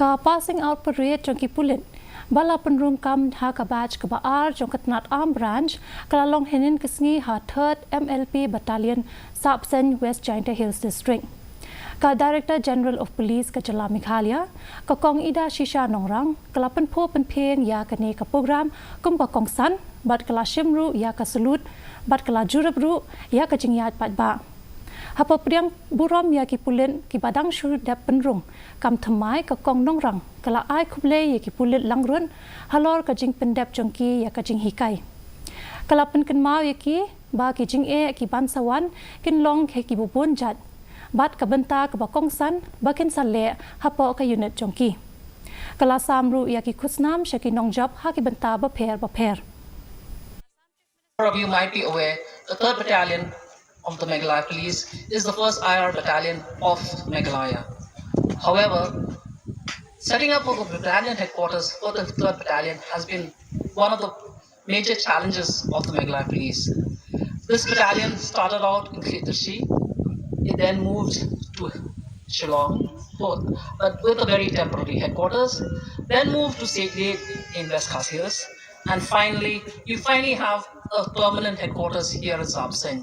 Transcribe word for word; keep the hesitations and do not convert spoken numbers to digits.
Ka passing out parade jong ki pulit ba la pynrung kam ha ka batch kaba ar jong ka tnat Armed Branch ka la long hynnin ka sngi ha Third M L P Battalion, Sahbseiñ, West Jaintia Hills District. Ka Director General of Police ka jylla Meghalaya, ka Kong Idashisha Nongrang, ka la pynphuh pynphieng ïa kane ka program kum ka kongsan bad ka la shim ruh ïa ka salute bad ka la jurip ruh ïa ka jingïaid paidbah. Haba pdiang burom ïa ki pulit kiba dang shu dep pynrung kam thymmai, ka Kong Nongrang ka la ai khublei ïa ki pulit langbrot halor ka jingpyndep jong ki ïa ka jinghikai. Ka la pynkynmaw ïa ki ba ki jingeh kiban sa wan kin long kiba bun jait bad ka bynta kaba kongsan ba kin sa leh hapoh ka unit jong ki. Ka la sam ruh ïa ki khusnam sha ki nongjop ha ki bynta bapher bapher. Some of you might be aware, the third Battalion of the Meghalaya Police is the first I R battalion of Meghalaya. However, setting up of a battalion headquarters for the third Battalion has been one of the major challenges of the Meghalaya Police. This battalion started out in Khliehtyrshi. It then moved to Shillong, but with a very temporary headquarters, then moved to Seitlip in West Khasi Hills, and finally, you finally have a permanent headquarters here in Sahbseiñ.